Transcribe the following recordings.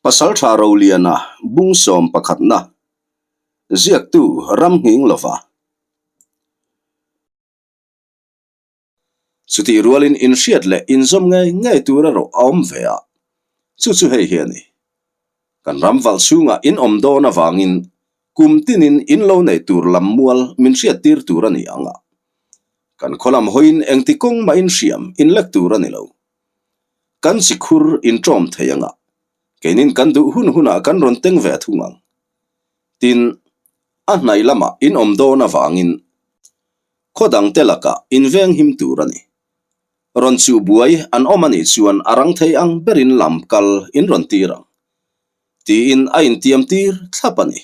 Pasaltha Roliana bungsawm pakhatna ziaktu Ramnghing lova. Chutih rualin inhriat leh inzawm ngei ngei tur erawh a awm ve a, chu chu hei hi a ni. Kan ram valh chhungah in awm dawn avangin kum tinin in lo neih tur lam mual min hriattir tur a ni ang a. Kan khaw lam hawiin engti kawng mah in hriam in lek tur a ni lo. Kan chi khur in ṭawm thei ang a, keinin kan duh hun hunah kan rawn teng ve thung ang. Tin, a hnaih lamah in awm dawn avangin Khaw dangte lakah inveng him tur a ni. Rawn chuh buai an awm a nih chuan a rang thei ang berin lam kal in rawn tir ang, tiin a intiam tir thlap a ni.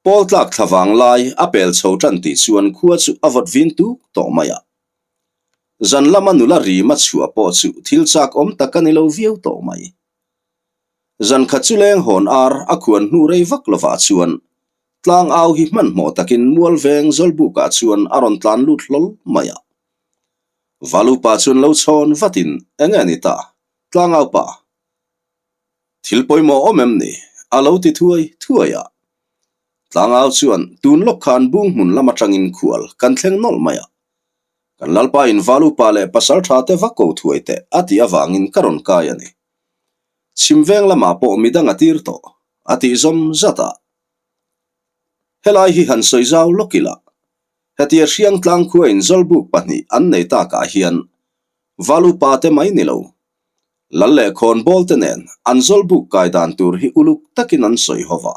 Pawl tlak thla vang lai a pel chho tan tih chuan khua chu a vawt vin tuk tawh mai a. Zan lama nula rim a chhuah pawh chu thil chak awm tak a ni lo viau tawh mai. Zan khat chu leng hawn ar a khuan hnu rei vak lovah chuan Tlang au hi hmanhmawh takin mual veng Zawlbukah chuan a rawn tlan lut hlawl mai a. Valupa chuan lo chhawn vatin, Enge ni ta? Tlangau pa. Thil pawimawh awm em ni? A lo ti thuai thuai a. Tlangau chuan, Tun lawk khan bung hmun lam atangin khual kan thleng nawlh mai a. Kan Lalpa in Valupa leh pasal tha te va ko thuai teh a tih avangin ka rawn kai a ni. Chhim veng lamah pawh midang a tir tawh, a tih zawm zat a. Helai hi han sawi zau lawk ila, hetia hriang tlang khuain Zawlbuk pahnih an nei takah hian Valupa te mai ni lo, Lal leh Khawnbawl te nen an Zawlbuk kai dan tur hi uluk takin an sawi ho va.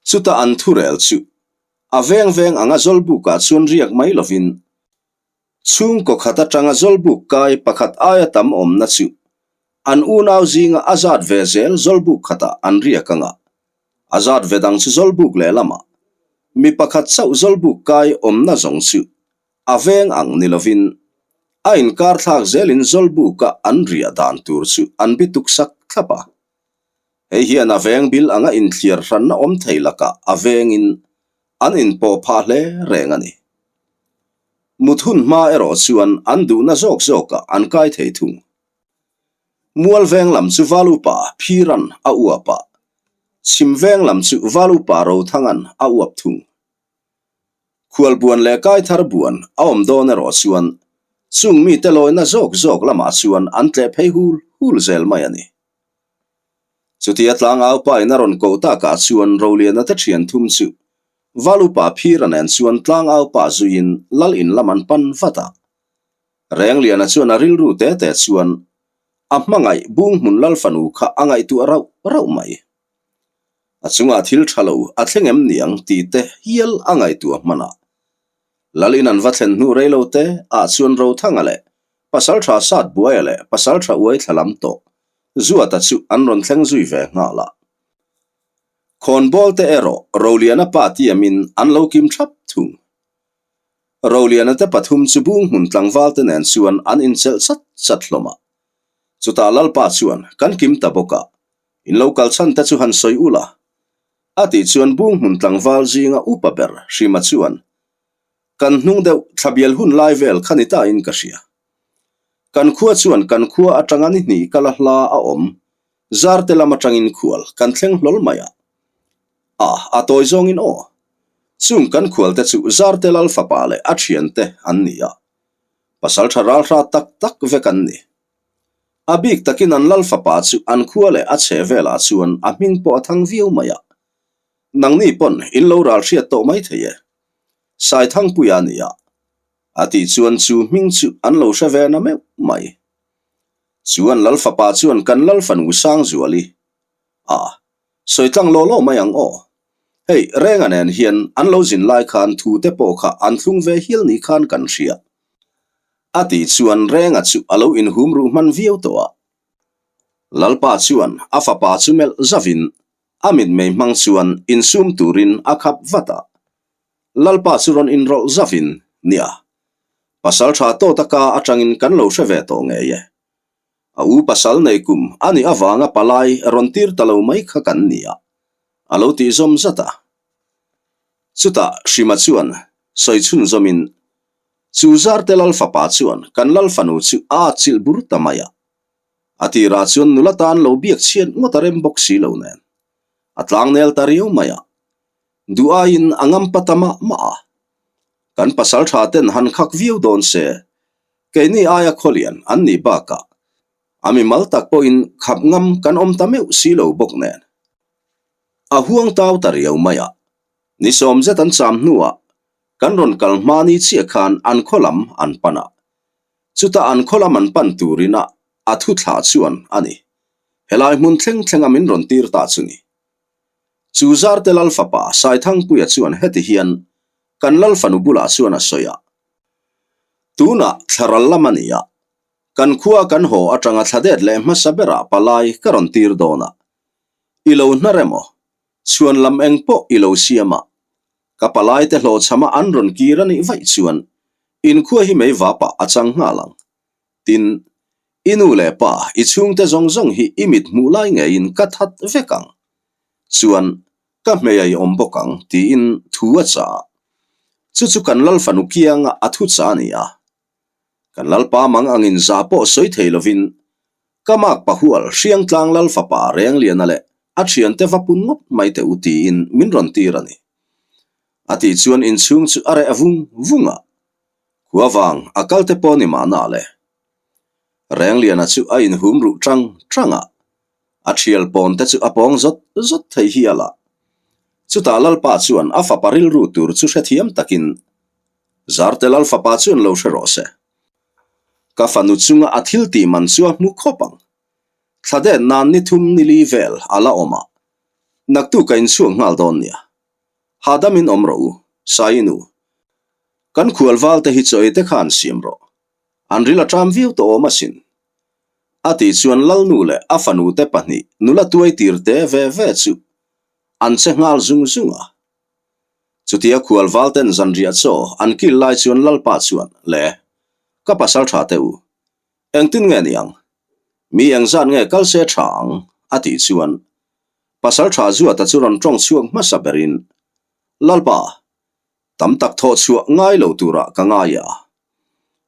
Chuta an thurel chu a veng veng anga Zawlbukah chuan riak mai lovin chhungkaw khat atanga Zawlbuk kai pakhat aia tam awmna chu An unau zinga a zat ve zel Zawlbuk khatah an riak anga, a zat ve dang chu Zawlbuk lehlamah mi pakhat chauh Zawlbuk kai awmna zawng chu a veng ang ni lovin a inkar thlak zelin Zawlbuka an riah dan tur chu an bituk sak thlap a. Hei hian a veng bil anga inthliar hranna awm thei lakah a vengin an inpawh phah hle reng a ni. Mut hun hma erawh chuan an duhna zawk zawkah an kai thei thung. Mual veng lam chu Valupa Phiran a uap a, chhim veng lam chu Valupa Rothangan a uap thung. Khualbuan leh Kaithar buan a awm dawn erawh chuan chung mite lawina zawk zawk lamah chuan an tleh phei hul hul zel mai a ni. Chutia tlangau pa in a rawn koh takah chuan Roliana te thian thum chu Valupa Phira nen chuan tlangau pa zuiin lal in lam an pan vat a. Rengliana chuan a rilru te te chuan a hmangaih bung hmun lal fanu kha a ngaihtuah rauh rauh mai. A chungah thil tha lo a thleng em niang tih te hial a ngaihtuah hman a. Lal in an va thlen hnu rei lo te ah chuan Rothanga leh Pasaltha Sat Buaia leh Pasaltha Uai thla lam tawh Zuata chu an rawn thleng zui ve nghal a. Khawnbawl te erawh Roliana pa tiamin an lo kim thap thung. Roliana te pathum chu bung hmun tlangval te nen chuan an inchelh chat chat hlawm a. Chutah Lalpa chuan, Kan kim ta bawk a, in lo kal chhan te chu han sawi ula. A tih chuan bung hmun tlangval zinga upa ber Hrima chuan, Kan hnung deuh thlabial hun lai vel kha ni ta in ka hria. Kan khua chuan kan khua atanga ni hnih kala hla a awm, zarte lam atangin khual kan thleng hlawl mai a. A, a tawi zawngin aw. Chung kan khualte chu Zarte Lal fapa leh a thiante an ni a. Pasal tha ralhra tak tak vek an ni. A bik takin an Lal fapa chu an khua leh a chhe velah chuan a hming pawh a thang viau mai a. Nangni pawn in lo ral hriat tawh mai thei e. Saithangpuia a ni a. A tih chuan chu hming chu an lo hre ve na meuh mai. Chu an Lal fapa chuan kan Lal fanu Sangzuali a. Sawi tlang law law mai ang aw. Hei, Renga nen hian an lo zin lai khan thu te pawh kha an thlung ve hial ni khan kan hria. A tih chuan Renga chu a lo inhum ruh hman viau tawh a. Lalpa chuan a fapa chu melh zavin a mitmei hmang chuan insum turin a khap vat a. Lalpa chu rawn inrawlh zavin, Nia, pasal tha tawt a ka atangin kan lo hre ve tawh ngei e. A u pasal nei kum a nih avanga palai rawn tir ta lo mai kha kan ni a, a lo tih zawm zat a. Chutah Hrima chuan sawi chhunzawmin, Chu Zarte Lal fapa chuan kan Lal fanu chu a atchilh bur ta mai a. A tirah chuan nula tan lo biak chhiat ngawt a rem bawk si lo nen, a tlangnel ta riau mai a. Duh aiin a ngam pa ta mah mah a. Kan pasal tha ten han khak viau dawn se, keini aia khawlian an nih bakah a mimal tak pawhin khap ngam kan awm ta meuh si lo bawk nen. A huang tau ta riau mai a, ni sawm zet an cham hnuah kan rawn kal hma ni chiah khan an khaw lam an pan a. Chuta an khaw lam an pan turin a a thu thlah chuan a ni. Helai hmun thleng thlenga min rawn tir ta chu ni. Chu Zarte Lal fapa Saithangpuia chuan heti hian kan Lal fanu bulah chuan a sawi a, Tunah thlaral lam a ni a, kan khua kan haw atanga thladet leh hmasa berah palai ka rawn tir dawn a, i lo hnar emaw, chhuan lam eng pawh i lo siam a, ka palaite hlawhchhama an rawn kir a nih vaih chuan inkhua hi mei vapah a chang nghal ang. Tin, i nu leh pa, i chhungte zawng zawng hi i mit hmuh lai ngeiin ka that vek ang. Chuan, ka hmei a i awm bawk ang, tiin thu a chah a. Chu chu kan Lal fanu kianga a thu chah a ni a. Kan Lalpa mang angin zah pawh sawi thei lovin, ka mak pahual Hriangtlang Lal fapa Rengliana leh a thiante va pun ngawt mai teh u tiin min rawn tir a ni. A tih chuan inchhung chu a reh vung vung a. Khua vang a kal te pawh ni mahna le. Rengliana chu a inhum ruh tang tang a, a thial pawn te chu a pawng zawt zawt thei hial a. Chutah Lalpa chuan a fapa rilru tur chu hrethiam takin Zarte Lal fapa chuan lo hre rawh se. Ka fanu chunga a thil tih man chu a hmu khawp ang. Thla det nan ni thum ni li vel a la awm a, naktuk a inchhuak nghal dawn nia. Hahdamin awm rawh u, Sainu. Kan khual val te hi chaw ei te khan siam rawh. An ril a ṭam viau tawh awm asin. A tih chuan Lalnu leh a fanu te pahnih nula tuai tir te ve ve chu an che nghal zung zung a. Chutia khual val ten zanriah chaw an kil lai chuan Lalpa chuan, Le, ka pasal ṭha teh u. Engtin nge ni ang? Mi engzat nge kal se ṭha ang? a tih chuan Pasal ṭha Zuata chu rawn ṭawng chhuak hmasa berin, Lalpa, tam tak thawh chhuah ngai lo turah ka ngai a.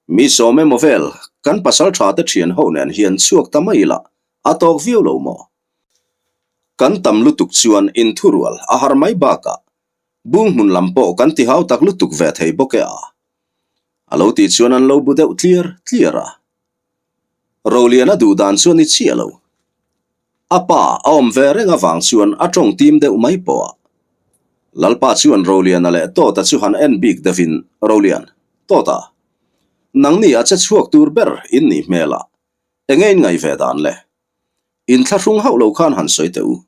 Mi sawm emaw vel kan pasal ṭha te ṭhian ho nen hian chhuak ta mai ila a tawk viau lo maw? Kan tam lutuk chuan inthurual a har mai bakah bung hmun lam pawh kan ti hau tak lutuk ve thei bawk e a. A lo tih chuan an lo bu deuh tliar tliar a. Roliana duh dan chu a ni chiah lo. A pa a awm ve reng avang chuan a tawng tim deuh mai pawh a. Lalpa chuan Roliana leh Tawta chu han en bik deuhin, Rolian, Tawta, nangni a che chhuak tur ber in nih hmel a, enge in ngaih ve dan le? Inthlahrung hauh lo khan han sawi teh u.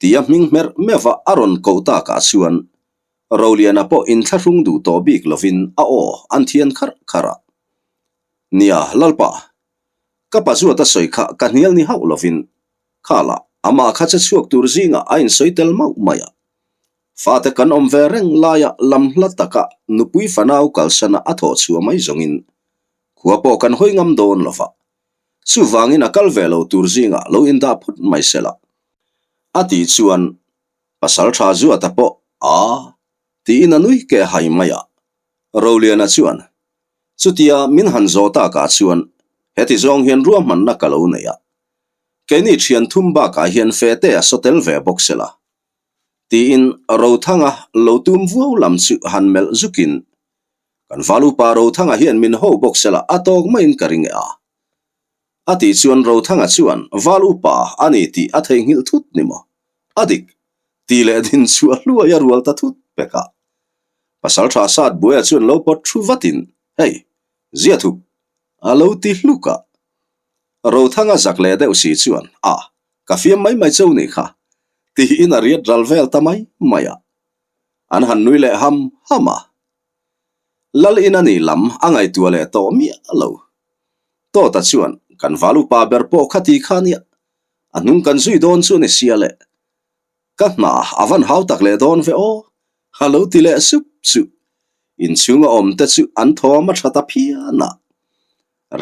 Tia hming hmerh meuh a a rawn koh takah chuan Roliana pawh inthlahrung duh tawh bik lovin a aw an thian kharh kharh a. Nia, Lalpa, ka pa zuata sawi kha ka hnial ni hauh lovin, khalah amah kha che chhuak tur zingah a insawi tel mauh mai a. Fate kan awm ve reng laia lam hla taka nupui fanau kalsana a thawh chhuah mai zawngin khua pawh kan hawi ngam dawn lo va, chuvangin a kal ve lo tur zingah lo indah phawt mai se la. A tih chuan pasal tha zuata pawh a tiin a nui ke hai mai a. Roliana chuan Chutia min han zawh takah chuan heti zawng hian ruahmanna ka lo nei a, keini thian thum bakah hian fete a saw tel ve bawk se la, tiin Rothanga lo tum vuau lam chu han melh zukin, Kan val upa Rothanga hian min ho bawk se la a tawk maiin ka ring e a. A tih chuan Rothanga chuan val upa a ni tih a theihnghilh thut ni maw? A dik, tih leh din chu a hluai a rual ta thut pek a. Pasal tha sat buaia chuan lo pawt thu vatin, Hei, zia thuk, a lo ti hluk a. Rothanga zak leh deuh si chuan, A, ka fiam mai mai cheu nih kha, tiin a riat ral vel ta mai mai a. An han nui leh ham ham a. Lal in a nih lam a ngaihtuah leh tawh miah lo. Tawta chuan, Kan val upa ber pawh kha ti kha nia, a hnung kan zui dawn chu a ni sia le. Ka hna a van hau tak leh dawn ve aw, a lo ti leh sup chu. Inchhunga awm te chu an thawm a tha ta phian a.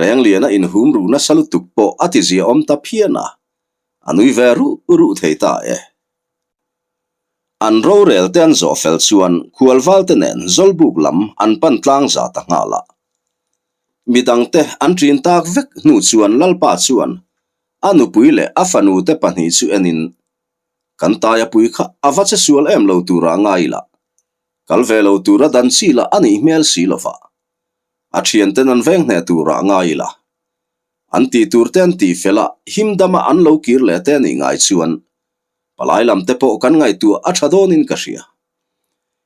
Rengliana inhum ruh nasa lutuk pawh a ti ziaawm ta phian a, a nui ve ruh ruh thei ta e. An rorel te an zawh fel chuan khualval te nen Zawlbuk lam an pan tlang za ta nghal a. Midang te an ṭin tak vek hnu chuan Lalpa chuan. A nupui leh a fanute pahnih chu enin, Kan taiapui kha a va che sual em lo tura ngai ila, kal ve lo tura dan chi lah a nih hmel si lova, a thianten an veng hneh tura ngai ila, an tih tur te an tih fel a, him dama an lo kir leh te nih ngai chuan palai lam te pawh kan ngaihtuah a tha dawnin ka hria.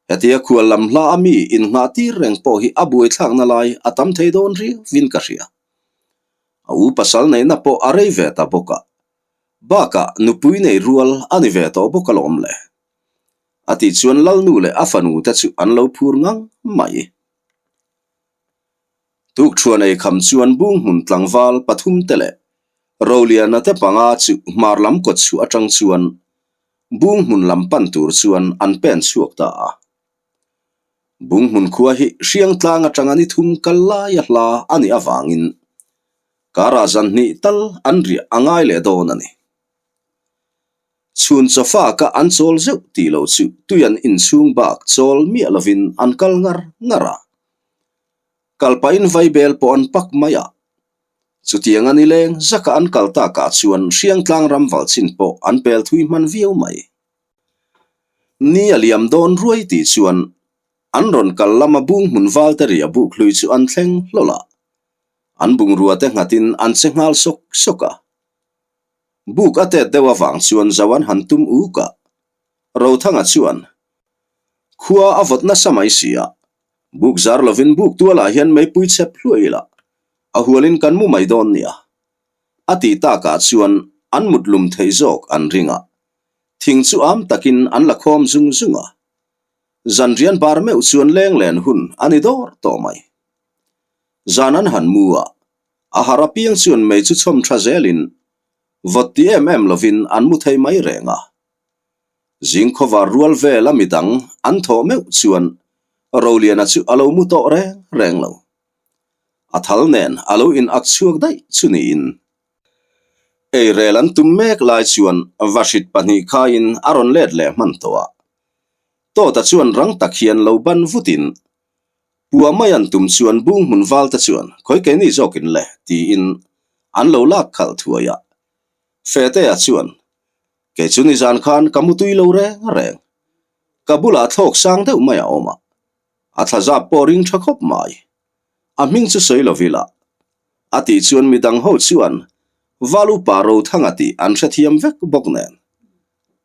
Hetia khual lam hla a mi innghah tir reng pawh hi a buaithlakna lai a tam thei dawn riauvin ka hria. A u pasal neihna pawh a rei ve ta bawk a, bakah nupui nei rual a ni ve tawh bawk alawm le. A tih chuan Lalnu leh a fanu te chu an lo phur ngang mai. Tukṭhuan ei kham chuan Bunghmun tlangval pathum te leh Roliana te panga chu hmar lam kawt chhuah atang chuan Bunghmun lam pan tur chuan an pen chhuak ta a. Bunghmun khua hi Hriangtlang atanga ni thum kal laia hla a nih avangin karah zan hnih tal an riah a ngai leh dawn a ni. Chhun chawfa ka an chawl zeuh tih lo chu tui an inchhung bak chawl miah lovin an kal ngar ngar a. Kal pahin vaibel pawh an pak mai a. Chutiang a ni leng zaka an kal takah chuan Hriangtlang ram valchin pawh an pel thui hman viau mai. Ni a liam dawn ruai tih chuan an rawn kal lama bung hmun valte ria buk hlui chu an thleng hlawl a. An bungrua te nghatin an che nghal sawk sawk a. Buk a tet deuh avang chuan zo an han tum uk a. Rothanga chuan, Khua a vawt nasa mai si a, buk zar lovin buk tualah hian meipui chep hluah ila, a hualin kan mu mai dawn nia. A tih takah chuan an mut lum theih zawk an ring a, thing chu am takin an la khawm zung zung a. Zanrian bar meuh chuan leng len hun a ni dawr tawh mai. Zan an han mu a, A har apiang chuan mei chu chhawm tha zelin vawt ti em em lovin an mu thei mai reng a. Zing khawvar rual vel a midang an thawh meuh chuan Roliana chu a lo mu tawh reng reng lo. A thal nen a lo in ak chhuak daih chu niin. Eirel an tum mek lai chuan vahrit pahnih khaiin a rawn let leh hman tawh a. Tawta chuan rang tak hian lo ban vutin Pua mai an tum chuan bung hmun val te chuan khawi keini zawkin le tiin an lo lak khalh thuai a. Fetea chuan, Kei chu nizan khan ka mutui lo reng reng. Ka bulah thlawk sang deuh mai a awm a, a thla zap pawh ring tha khawp mai. A hming chu sawi lo ila. A tih chuan midang ho chuan Val upa Rothanga tih an hrethiam vek bawk nen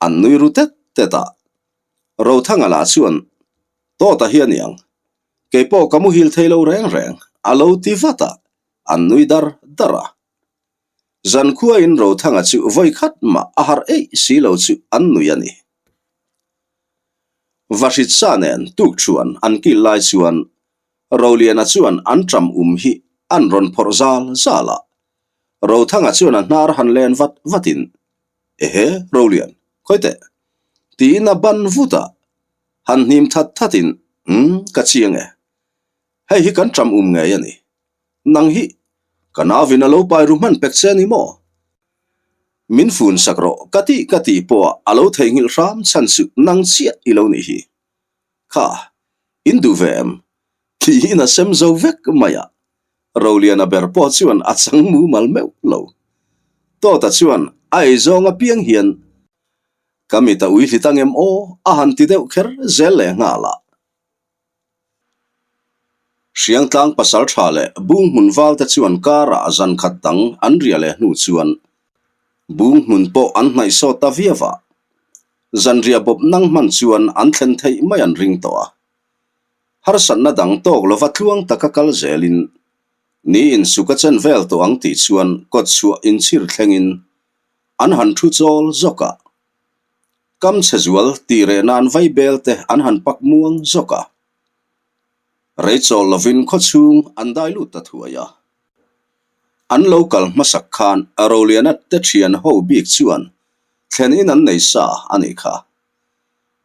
an nui ru tet tet a. Rothanga lah chuan Tawta hi a ni ang. Kei pawh ka muhil thei lo reng reng, a lo ti vat a, an nui dar dar a. Zankhuain Rothanga chu vawi khat mah a harh eih si lo chu an nui a ni. Vahritsa nen tukṭhuan an kil lai chuan Roliana chuan an ṭam um hi an rawn phawrh zal zal a. Rothanga chuan a hnar han len vat vatin, Ehe, Rolian, khawi teh? tiin a ban vut a. Han hnim that that in, Umm, ka chiang e. Hei hi kan ṭam um ngei a ni. Nang hi, ka nauvin a lo pai ru hman pek che a ni maw? Min fun sak rawh, ka tih ka tih pawh a lo theihnghilh hram chhan chu nang chiah i lo nih hi. Kha, in duh ve em? Tiin a sem zo vek mai a. Roliana ber pawh chuan a chang mumal meuh lo. Tawta chuan a eizawng apiang hian Ka mit a ui hlit angem aw a han ti deuh kher zel leh nghal a. Hriangtlang pasal tha leh bung hmun val te chuan karah zan khat dang an riah leh hnu chuan bung hmun pawh an hnaih sawt ta viau a. Zanriah bawp nang hman chuan an thlen theih mai an ring tawh a. Harsatna dang tawk lova tluang taka kal zelin ni insuk a chen vel tawh ang tih chuan kawtchhuah inchhir thlengin An han thu chawl zawk a. Kam chhe zual tih reh nan vai bel te an han pak muang zawk a. Rei chawl lovin khaw chhung an dai lut ta thuai a. An lo kal hmasak khan Roliana te thian ho bik chuan thlen in an nei sa a nih kha.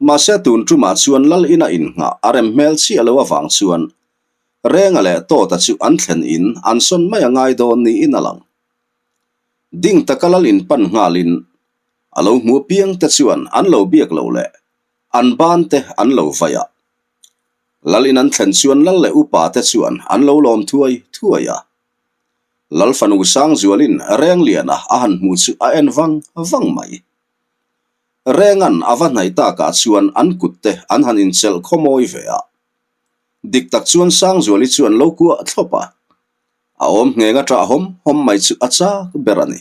Mahse tun tumah chuan lal ina innghah a rem hmel chiah lo avang chuan Renga leh Tawta chu an thlen in an sawn mai a ngai dawn niin a lang. Ding taka lal in pan nghalin a lo hmu apiang te chuan an lo biak lo leh an ban te an lo vai a. Lal in an thlen chuan lal leh upa te chuan an lo lawm thuai thuai a. Lal fanu Sangzualin Rengliana a han hmu chu a en vang vang mai. Rengan a va hnaih takah chuan an kut te an han inchelh khawmawi ve a. Dik tak chuan Sangzuali chuan lo kuah thlawp a, a awm ngheng a ṭah hawm hawm mai chu a chak ber a ni.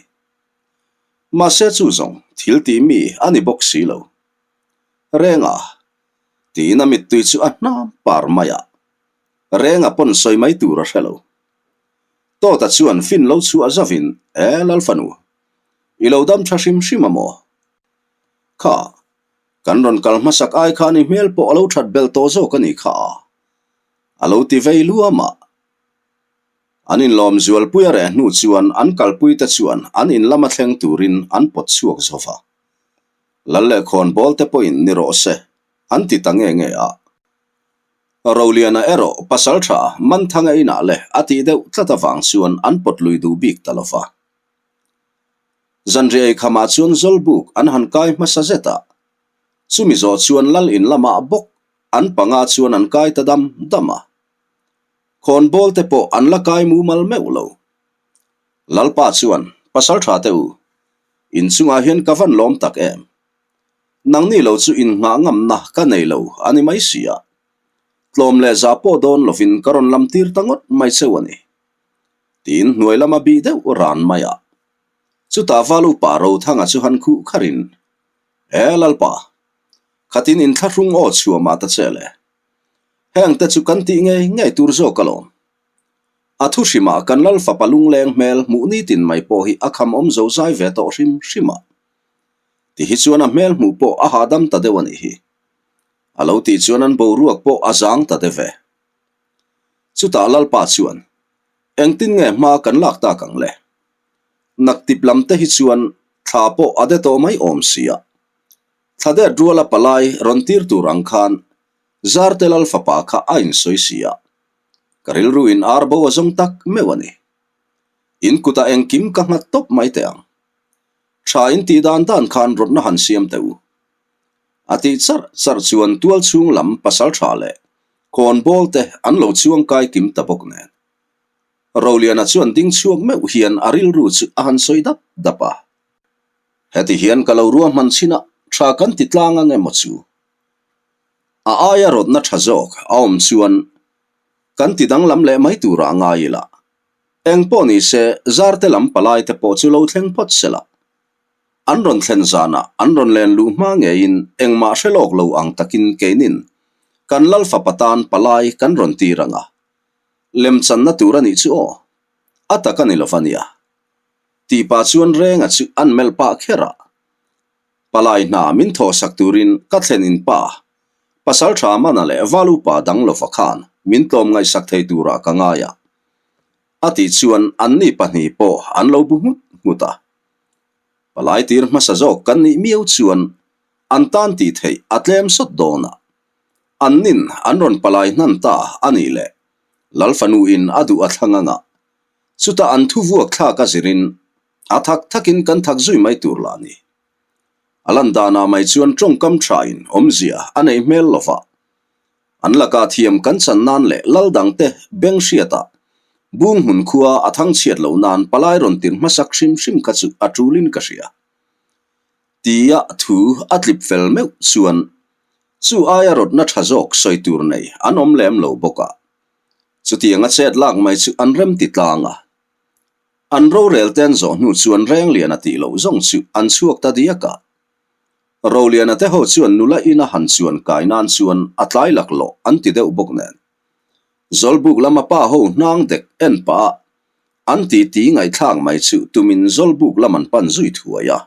Mahse chu zawng thil tih mi a ni bawk si lo. Renga, tiin a mittui chu a hnam par mai a, Renga pawn sawi mai tur a hre lo. Tawta chuan fin lo chhuah zavin, E Lalfanu, i lo dam tha hrim hrim a maw? Kha, kan rawn kal hmasak ai khan i hmel pawh a lo that belh tawh zawk a nih kha a, a lo ti vei luam a. An inlawm zualpui a reh hnu chuan an kalpuite chuan an in lama thleng turin an pawt chhuak zo va. Lal leh khawnbawl te pawhin ni rawh se an ti ta nge nge a. Roliana erawh pasal tha Manthanga inah le a tih deuh tlat avang chuan an pawt lui duh bik ta lo va. Zanriah eikhamah chuan Zawlbuk an han kai hmasa zet a, chumi zawh chuan Lal in lamah bawk an panga chuan an kai ta dam dam a. Khawnbawl te pawh an la kai mumal meuh lo. Lalpa chuan, Pasal tha teh u, in chungah hian ka van lawm tak em? Nangni lo chu in nghah ngamna ka nei lo a ni mai si a. Tlawm leh zah pawh dawn lovin ka rawn lam tir ta ngawt mai cheu a ni. Tiin hnuai lama bih deuh ran mai a. Chutah val upa Rothanga chu han khuh kharin, E Lalpa, khatin inthlahrung aw chhuah mah ta che le. Heng te chu kan tih ngei ngei tur zawk alawm. A thu hrimah kan Lal fapa lungleng hmel hmuh nitin mai pawh hi a kham awm zo zai ve tawh hrim hrim a. Ti hi chuan a hmel hmuh pawh a hahdam ta deuh a nih hi. A lo tih chuan an boruak pawh a zang ta deuh ve. Chutah Lalpa chuan, Engtin nge hma kan lak tak ang le? Naktip lam te hi chuan thla pawh a de tawh mai awm si a. Thla det ruala palai rawn tir tur ang khan Zarte Lal fapa kha a insawi si a. Ka rilru in ar bo a zawng tak meuh a ni. In kutah engkim ka nghat tawp mai teh ang. Tha in tih dan dan khan rawtna han siam teh u. A tih charh charh chuan tual chhung lam pasal tha leh khawnbawl te an lo chuang kai kim ta bawk nen. Roliana chuan ding chhuak meuh hian a rilru chu a han sawi dap dap a. Heti hian ka lo ruahman chin a, tha kan ti tlang ang emaw chu? A aia rawtna tha zawk a awm chuan kan ti danglam leh mai turah ngai ila. Eng pawh ni se, Zarte lam palai te pawh chu lo thleng phawt se la. An rawn thlen zanah an rawn len luh hma ngeiin engmah hre lawk lo ang takin keinin kan Lal fapa tan palai kan rawn tir ang a. Lemchanna tur a nih chu aw. A tak a ni lo va nia. Tih pah chuan Renga chu an melh pah kher a. Palai hna min thawhsak turin ka thlen in pa, pasal tha mana leh val upa dang lova khan min tlawm ngaihsak thei turah ka ngai a. A tih chuan anni pahnih pawh an lo bu nghut nghut a. Palai tir hmasa zawk kan nih miau chuan an tan tih theih a tlem sawt dawn a. Annin an rawn palai hnan ta a nih leh Lal fanu in a duh a thlang anga chutah an thu vuak thlak a zirin a thak thakin kan thak zui mai tur lah ni. A lan danah mai chuan tawngkam thain awmzia a nei hmel lo va. An lakah thiam kan chan nan leh lal dangte beng hriatah bung hmun khua a thang chhiat loh nan palai rawn tir hmasak hrim hrim kha chu a tulin ka hria. Tia thu a tlip fel meuh chuan chu aia rawtna tha zawk sawi tur nei an awm lem lo bawk a. Chutianga chet lak mai chu an rem ti tlang a. An rorel te an zawh hnu chuan Rengliana tih loh zawng chu an chhuak ta diak a. Roliana te ho chuan nula ina han chuan kai nan chuan a tlai laklawh an ti deuh bawk nen. Zawlbuk lama pa ho hnang dek en pah a an titi ngaihthlak mai chu tumin Zawlbuk lam an pan zui thuai a.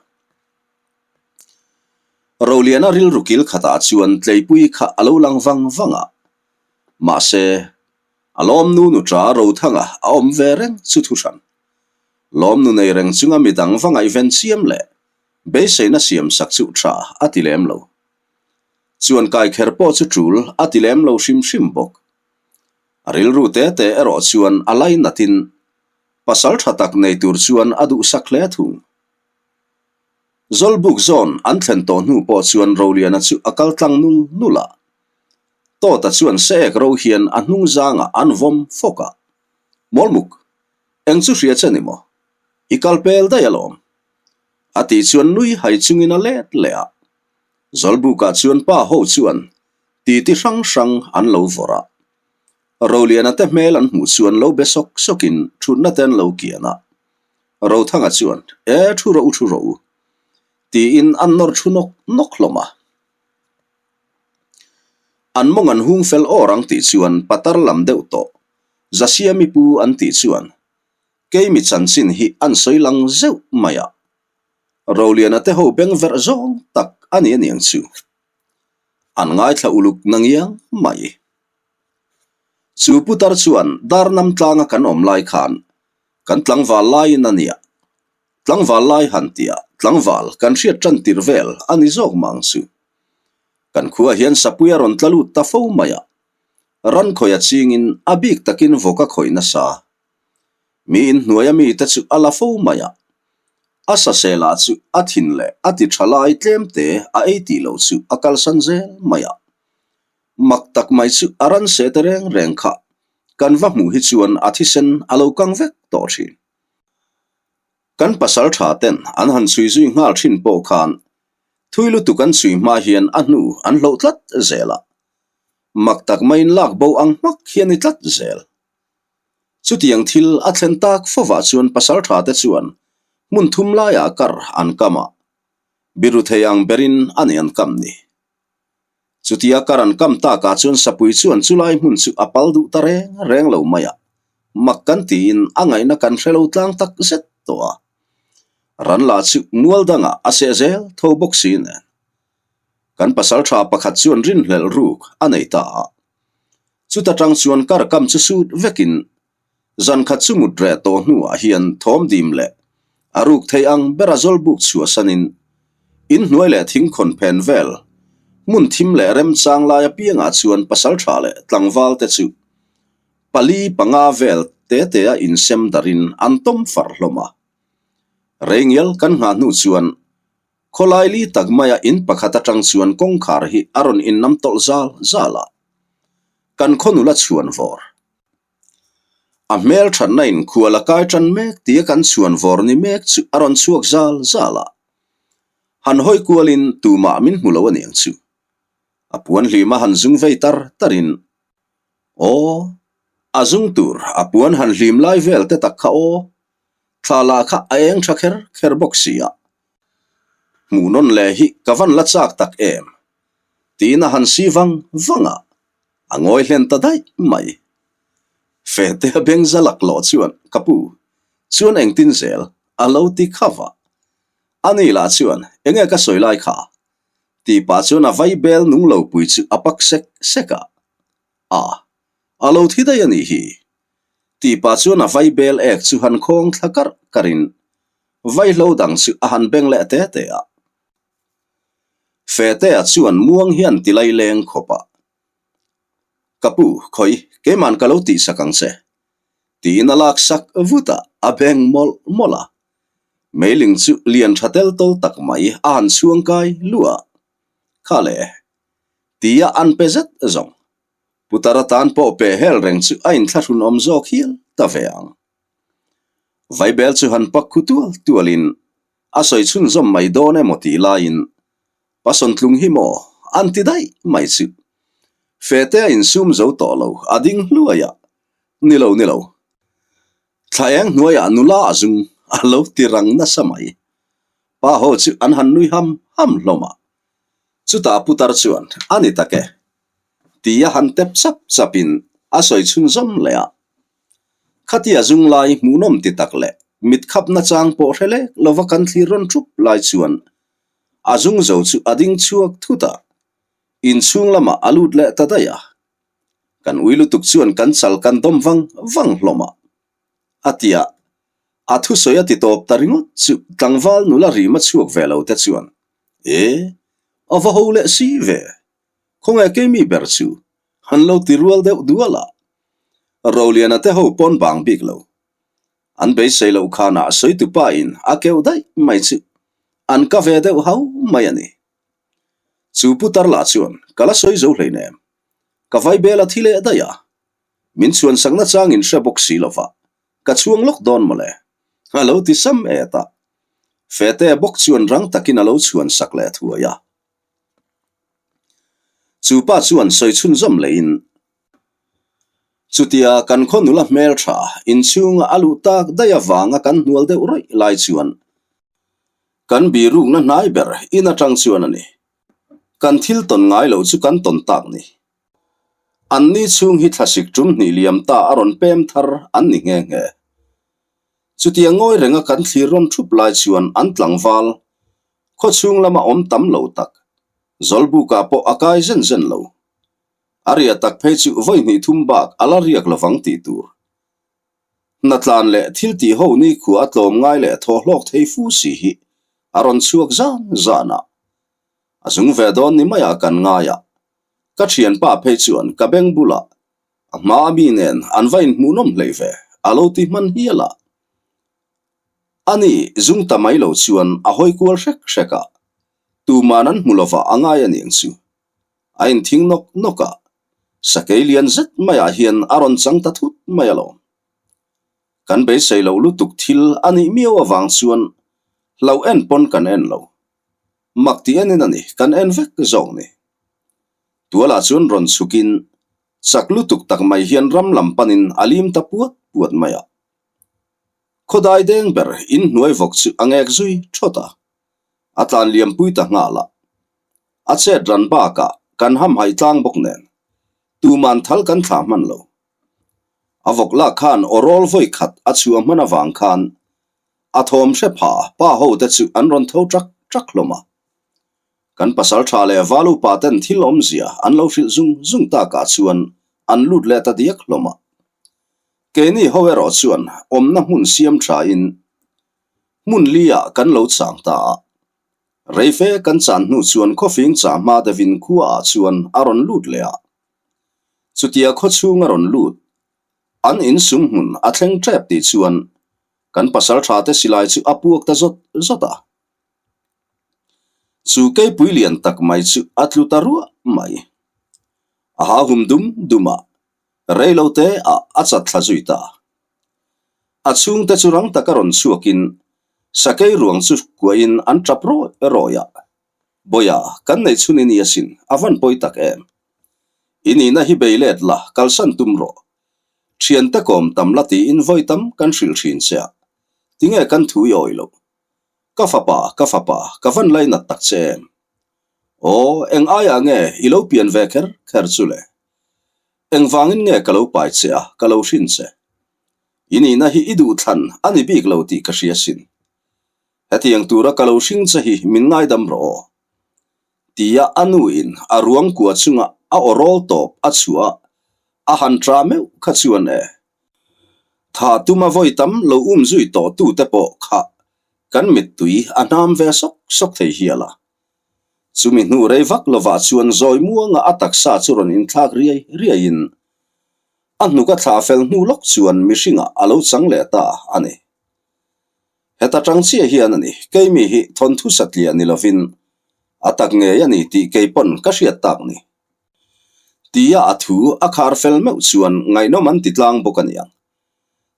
Roliana rilru kil khatah chuan Tleipui kha a lo lang vang vang a. Mahse, a lawmnu nuṭa Rothanga a awm ve reng chu thu hran. Lawmnu nei reng chunga midang va ngaihven chiam leh beiseina siam sak chu tha a ti lem lo. Chuan kai kher pawh chu tul a ti lem lo hrim hrim bawk. A rilru te te erawh chuan a lainatin pasal tha tak nei tur chuan a duhsak hle thung. Zawlbuk zawn an thlen tawh hnu pawh chuan Roliana chu a kal tlang nul nul a. Tawta chuan se ek ro hian a hnung zangah an vawm fawk a. Mawlmuk! Eng chu hria che ni maw? I kal pel daih alawm. A tih chuan nui hai chungin a let leh a. Zawlbukah chuan pa ho chuan titi hrang hrang an lo vawrh a. Roliana te hmel an hmuh chuan lo be sawk sawkin thutna te an lo kian a. Rothanga chuan, E thu rawh u thu rawh u. Tiin an nawr thu nawk nawk hlawm a. An mawng an hung fel awr ang tih chuan patar lam deuh tawh Zasiami pu an tih chuan keimi chanchin hi an sawi lang zeuh mai a. Roliana te ho beng verh zawng tak a ni aniang chu. An ngaithla uluk na ngiang mai. Chu putar chuan dar nam tlanga kan awm lai khan kan tlangval laiin a nia. Tlangval lai han tia tlangval kan hriat tan tir vel a ni zawk mang chu. Kan khua hian sapui a rawn tla lut ta fo mai a. Ran khawih a chingin a bik takin vawk a khawih nasa. Mi inhnuaia mite chu a la fo mai a. A sasela chu a thin leh a ti tha lai tlemte a ei tih loh chu a kalsan zel mai a. Mak tak mai chu a ran se te reng reng kha kan va hmuh hi chuan a thisen a lo kang vek tawh thin. Kan pasal tha ten an han chhui zui nghal thin pawh khan thui lutuk an chhui hma hian a hnu an hloh tlat zel a. Mak tak maiin lak bo ang hmak hi a ni tlat zel. Chutiang thil a thlen tak fovah chuan pasal tha te chuan hmun thum laiah kar an kam a, biru thei ang berin a ni an kam ni. Chutia kar an kam takah chuan sapui chuan chulai hmun chu a pal duh ta reng reng lo mai a, mak kan tiin a ngaihna kan hre lo tlang tak zet tawh a. Ran lah chu mual dangah a seh zel tho bawk si nen. Kan pasal tha pakhat chuan rinhlelh ruk a nei ta a. Chuta tang chuan kar kam chu sut vekin zan khat chu mut reh tawh hnuah hian thawm dim leh a ruk thei ang bera zawlbuk chhuahsanin inhnuai leh thingkhawn phen vel hmun thim leh remchang lai apiangah chuan pasal tha leh tlangval te chu pali panga vel te te a insem darin an tawm far hlawm a. Reingial kan nghah hnu chuan Khawlai li tak maia in pakhat atang chuan kawngkhar hi a rawn innam tawlh zal zal a, kan khaw nula chhuan vawr. A hmel thatna in khual a kai tan mek tia kan chhuan vawr ni mek chu a rawn chhuak zal zal a. Han hawi kualin tumah min hmu lo a niang chu. A puan hlim a han zung vei tar tarin, Aw, a zung tur a puan han hlim lai vel te tak kha aw, thla lah kha a eng tha kher kher bawk si a. Hmuh nawn leh hi ka van la chak tak em? Tiin a han si vang vang a, a ngawi hlen ta daih mai. Fete a beng za laklawh chuan ka pu chuan engtin zel a lo ti kha va. Ani lah chuan enge ka sawi lai kha? Tih pah chuan a vai bel nung lo pui chu a pak sek sek a. A, a lo thi daih a nih hi. Tih pah chuan a vai bel ek chu han khawng thla karh karhin vaihlo dang chu a han beng leh te te a. Fetea chuan muang hian ti lai leng khawp a. Ka pu, khawi, keiman ka lo tihsak ang che. Tiin a lak sak vut a, a beng mawlh mawlh a. Meiling chu lian tha tel tawl tak mai a han chhuang kai luah a. Kha le, tia an pe zet zawng. Putar atan pawh pe hel reng chu a inthlahrunawm zawk hial ta ve ang. Vaibel chu han pak khu tual tualin a sawi chhunzawm mai dawn emaw tih laiin Pasawntlung hi maw an ti daih mai chu. Fete a insum zo tawh lo, a ding hluai a, Ni lo, ni lo. Thla eng hnuaiah nula a zung a lo ti rang nasa mai. Pa ho chu an han nui ham ham hlawm a. Chutah putar chuan, A ni tak e. Tia han tep chap chapin a sawi chhunzawm leh a. Khatia zung lai hmuhnawm ti tak leh mit khap nachang pawh hre lek lova kan thlir rawn thup lai chuan a zung zo chu a ding chhuak thut a, inchhung lamah a lut leh ta daih a. Kan ui lutuk chuan kan chal kan dawm vang vang hlawm a. A ti a, a thusawi a ti tawp ta ringawt chu tlangval nula rima chhuak ve lo te chuan, E, a va ho leh si ve. Khawnge keimi ber chu han lo ti rual deuh dual a, Roliana te ho pawn bang bik lo. An beisei loh khanah sawitupa in a keuh daih mai chu an ka ve deuh hau mai a ni. Chu putar lah chuan ka la sawi zo hleinem. Ka vaibel a thi leh daih a, min chhuansakna changin hre bawk si lova. Ka chhuang lawk dawn mawle. A lo ti sam et a. Fete bawk chuan rang takin a lo chhuan sak leh thuai a. Chu pa chuan sawi chhunzawm lehin, Chutia kan khaw nula hmeltha inchhunga a luh tak daih avanga kan hnual deuh rawih lai chuan kan birukna hnai ber in atang chuan a ni. Kan thil tawn ngai loh chu kan tawn tak ni. An ni chhung hi thlasik tum hnih liam ta a rawn pem thar an ni nghe nghe. Chutia ngawi renga kan thlir rawn thup lai chuan an tlangval khaw chhung lama awm tam lo tak, Zawlbukah pawh a kai zen zen lo. A ria tak phei chu vawi hnih thum bak a la riak lovang tih tur. Hnatlan leh thil tih ho nikhua a tlawm ngai leh thaw hlawk thei fu si hi a rawn chhuak zan zan a. A zung ve dawn ni maiah kan ngai a. Ka thianpa phei chuan ka beng bulah a hma a mi nen an va inhmuhnawm hlei ve a lo ti hman hial a. Ani zung ta mai lo chuan a hawi kual hrek hrek a, tuman an hmu lovah a ngai a niang chu. A inthing nawk nawk a, sakei lian zet maiah hian a rawn chang ta thut mai alawm. Kan beisei loh lutuk thil a nih miau avang chuan hlo en pawn kan en lo. Mak tih enin a ni, kan en vek zawk ni. Tualah chuan rawn chhukin chak lutuk tak mai hian ram lam panin a lim ta puat puat mai a. Khawdai deng ber inhnuai vawk chu a ngek zui thawt a, a tlan liampui ta nghal a. A chet ran bakah kan hamhaih tlang bawk nen tuman thal kan thlah hman lo. A vawk lak khan aw rawl vawi khat a chhuah hman avang khan a thawm hre pha pa ho te chu an rawn tho ṭak ṭak hlawm a. Kan pasal tha leh val upa ten thil awmzia an lo hrilh zung zung takah chuan an lut leh ta diak hlawm a. Keini ho erawh chuan awmna hmun siam thain hmun li ah kan lo chang ta a. Reife kan chan hnu chuan khawfing chah hma deuhin khua ah chuan a rawn lut leh a. Chutia khaw chhung a rawn lut, an insum hmun a thleng tep tih chuan kan pasal tha te silai chu a puak ta zawt zawt a. Chu keipui lian tak mai chu a tlu ta ruah mai. A ha hum dum dum a, rei lo te ah a chat thla zui ta. A chhungte chu rang taka rawn chhuakin sakei ruang chu kuahin an tap rawih rawih a. Bawiha, kan neih chhun i ni asin, a van pawi tak em? I nihna hi bei let la, kalsan tum rawh. Thiante kawm tam la tiin vawi tam kan hrilh thin che a, tinge kan thu i awih loh? Ka fapa, ka fapa, ka van lainat tak che em? Aw, eng aiah nge i lo pian ve kher kher chu le? Engvangin nge ka lo pai che a, ka lo hrin che? I nihna hi i duhthlan a ni bik lo tih ka hria sin. Hetiang tura ka lo hring che hi min ngaidam rawh aw. Tia a nuin a ruang kua chunga a aw rawl tawp a chhuah a, a han ṭa meuh kha chuan e. Tha tuma vawi tam lo um zui tawh tute pawh kha kan mittui a hnam ve sawk sawk thei hial a. Chumi hnu rei vak lovah chuan zawi muanga a taksa chu rawn inthlak riai riaiin a hnuk a thlah fel hnu lawk chuan mihringah a lo chang leh ta a ni. Heta tang chiah hian a ni, keimi hi thawnthu satliah ni lovin a tak ngei a ni tih kei pawn ka hriat tak ni. Tia a thu a khar fel meuh chuan ngaihnawm an ti tlang bawk a niang.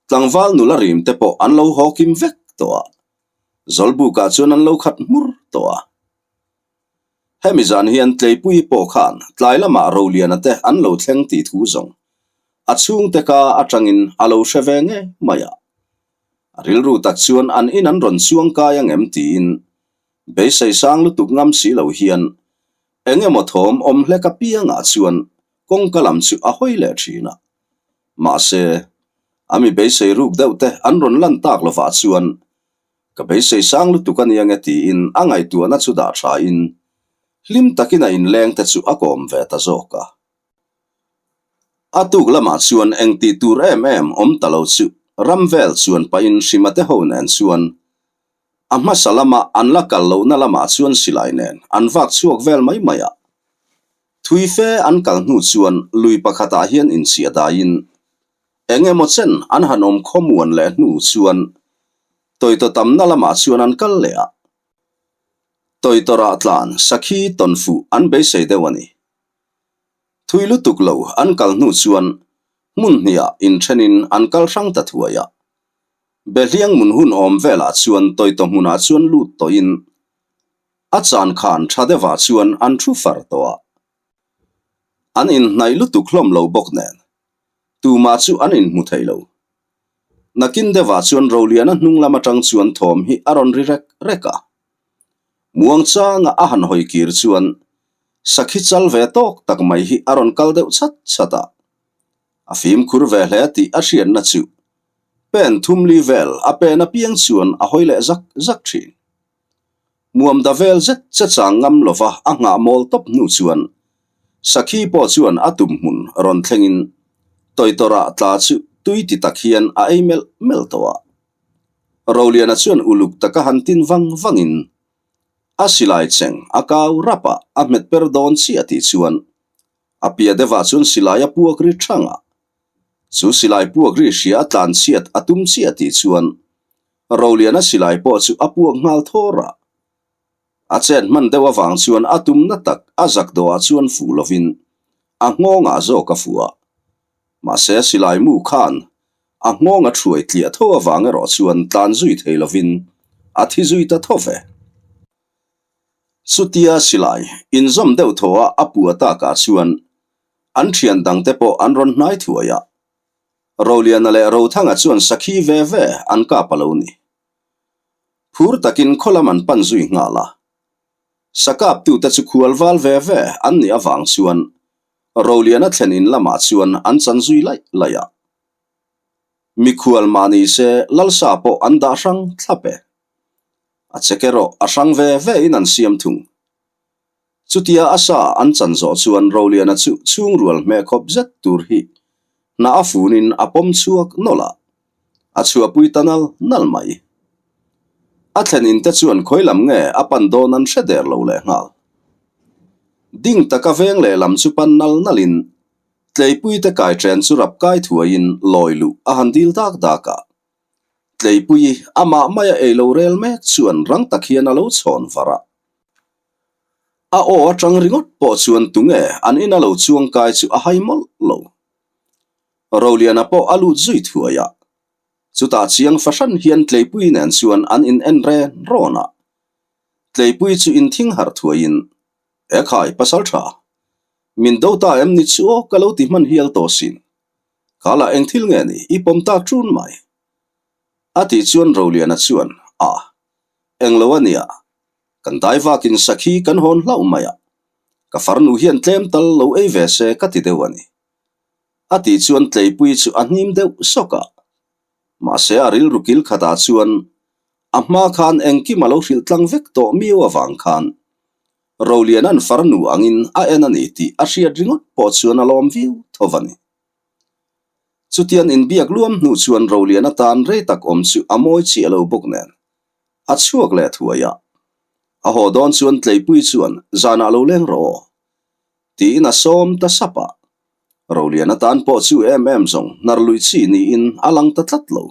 Tlangval nula rim te pawh an lo haw kim vek tawh a, Zawlbukah chuan an lo khat hmur tawh a. Hemi zan hian Tleipuii pawh khan tlai lamah Roliana te an lo thleng tih thu zawng a chhungte ka atangin a lo hre ve ngei mai a. A rilru tak chuan an in an rawn chuang kai ang em tiin beisei sang lutuk ngam si lo hian eng emaw thawm awm hlek apiangah chuan kawngka lam chu a hawi leh thin a. Mahse, a mi beisei ruk deuh te an rawn lan tak lovah chuan ka beisei sang lutuk a nia nge tiin a ngaihtuahna chu dah thain hlim takin a inleng te chu a kawm ve ta zawk a. A tuk lamah chuan eng tih tur em em awm ta lo chu ram vel chuan pahin Hrima te ho nen chuan a hmasa lama an la kal lohna lamah chuan silai nen an vak chhuak vel mai mai a. Thui fe an kal hnu chuan lui pakhatah hian inchhiah daiin eng emaw chen an han awm khawmuan leh hnu chuan tawitaw tamna lamah chuan an kal leh a. Tawitawrah tlan sakhi tawnfuh an beisei deuh a ni. Thui lutuk lo an kal hnu chuan hmun hniah inthenin an kal hrang ta thuai a. Behliang mun hun awm velah chuan Tawitaw hmunah chuan lut tawhin a chan khan tha deuhah chuan an thu far tawh a. An inhnaih lutuk hlawm lo bawk nen tumah chu an inhmu thei lo. Nakin deuhah chuan Roliana hnung lam atang chuan thawm hi a rawn ri rek rek a. Muangchanga a han hawi kir chuan sakhi chal ve tawk tak mai hi a rawn kal deuh chat chat a. A fimkhur ve hle tih a hriatna chu pen thumli vel a pen apiang chuan a hawi leh zak zak thin. Muamda vel zet che chang ngam lova a nghah mawl tawp hnu chuan Sakhi pawh chuan a tum hmun rawn thlengin Tawitawrah tla chu tui ti tak hian a ei melh melh tawh a. Roliana chuan uluk taka han tin vang vangin a silai cheng a kau rap a, a hmet per dawn chiah tih chuan a pia deuhah chuan silai a puak ri thang a. Chu silai puak ri hria a tlan chhiat a tum chiah tih chuan Roliana silai pawh chu a puak nghal thawr a. A chet hman deuh avang chuan a tumna tak a zak dawhah chuan fuh lovin a nghawngah zawk a fuh a. Mahse silai mu khan a nghawng a thuai tliah tho avang erawh chuan tlan zui thei lovin a thi zui ta tho ve. Chutia silai inzawm deuh thaw a a puah takah chuan an thian dangte pawh an rawn hnai thuai a. Roliana leh Rothanga chuan sakhi ve ve an kap a lo ni. Phur takin khaw lam an pan zui nghal a. Sakaptute chu khual val ve ve an nih avang chuan Roliana thlen in lamah chuan an chan zui laih laih a. Mikhual mah ni se Lalsa pawh an dah hrang thlap e. A chek erawh a hrang ve ve in an siam thung. Chutia a sa an chan zawh chuan Roliana chu chhungrual hmeh khawp zet tur hi hna a funin a pawm chhuak nawlh a, a chhuahpui ta nal nal mai. A thlen in te chuan khawi lam nge a pan dawn an hre der lo leh nghal. Ding taka veng lehlam chu pan nal nalin Tleipuite kai chen chu rap kai thuaiin lawi luh a han dil dak dak a. Tleipui amah maia ei lo rel mek chuan rang tak hian a lo chhawn var a. A aw atang ringawt pawh chuan tunge an ina lo chuang kai chu a hai mawlh lo. Roliana pawh a lut zui thuai a. Chutah chiang fahran hian Tleipui nen chuan an in en ren rawn a. Tleipui chu inthing harh thuaiin, Ekhai, pasal tha. Min do ta em ni chu aw ka lo ti hman hial tawh sin. Kha lah eng thil nge ni i pawm tak ṭun mai. A tih chuan Roliana chuan, A, eng lo a nia, kan dai vakin sakhi kan hawn hlauh mai a, ka farnu hian tlem tal lo ei ve se ka ti deuh a ni. A tih chuan Tleipui chu a hnim deuh sawk a. Mahse a rilru kil khatah chuan a hma khan engkim a lo hrilh tlang vek tawh miau avang khan Roliana'n farnu angin a en a ni tih a hriat ringawt pawh chuan a lawm viau tho a ni. Chutian inbiak luam hnu chuan Roliana tan rei tak awm chu a mawi chiah lo bawk nen a chhuak leh thuai a. A haw dawn chuan Tleipui chuan zanah lo leng rawh aw tiin a sawm ta sap a. Roliana tan pawh chu em em zawng hnar lui chi niin a lang ta tlat lo.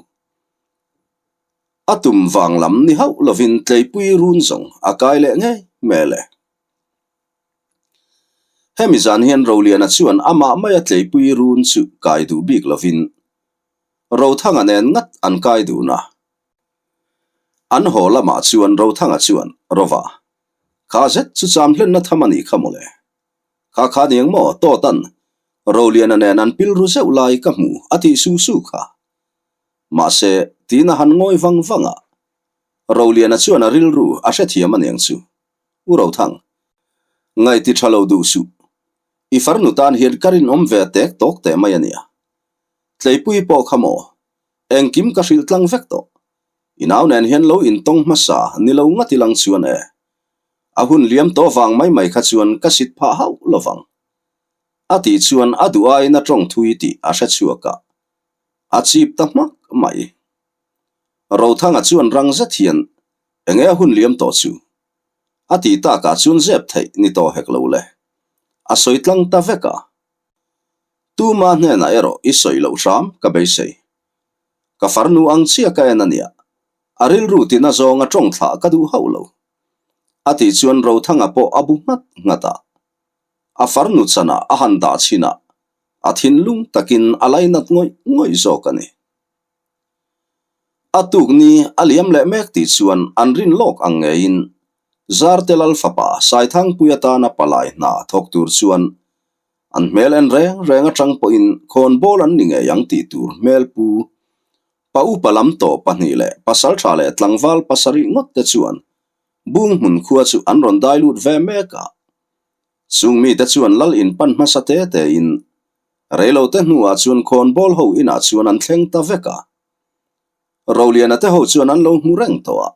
A tum vang lam ni hauh lovin Tleipui run zawng a kai leh ngei hmel e. Hemi zan hian Roliana chuan amah maia Tleipui run chu kai duh bik lovin Rothanga nen ngat an kai dun a. An haw lamah chuan Rothanga chuan, Rova, kha zet chu cham hlenna tham a nih kha mawle. Kha kha niang maw Tawtan Roliana nen an pil ru zeuh lai ka hmu a tih su su kha. Mahse, tiin a han ngawi vang vang a. Roliana chuan a rilru a hrethiam a niang chu. U Rothang, ngaih ti tha lo duh suh. I farnu tan hian ka rinawm ve tek tawk teh mai a nia. Tleipui pawh kha maw? Engkim ka hrilh tlang vek tawh. I nau nen hian lo intawng hmasa ni lo ngat ilang chuan e. A hun liam tawh vang mai mai kha chuan ka sit phah hauh lovang. A tih chuan a duh aiin a tawng thui tih a hre chhuak a. A chip ta hmak mai. Rothanga chuan rang zet hian enge a hun liam tawh chu? A ti takah chuan zep theih ni tawh hek lo le. A sawi tlang ta vek a. Tuma hnenah erawh i sawi loh hram ka beisei. Ka farnu ang chiah ka en a nia. A rilru tina zawnga tawng thlah ka duh hauh lo. A tih chuan Rothanga pawh a bu nghat nghat a. A farnu chanah a han dah chhin a, a thinlung takin a lainat ngawih ngawih zawk a ni. A tuk ni a liam leh mek tih chuan an rin lawk ang ngeiin Zarte Lal fapa Saithangpui atana palai hna thawk tur chuan an hmel en reng reng atang pawhin khawnbawl an ni ngei ang tih tur hmel pu pa upa lam tawh pahnih leh pasaltha leh tlangval pasarih ngawt te chuan bung hmun khua chu an rawn dai lut ve mek a. Chung mite chuan lal in pan hmasa te tein Reilote hnuah chuan khawnbawl ho inah chuan an thleng ta vek a. Roliana te ho chuan an lo hmu reng tawh a.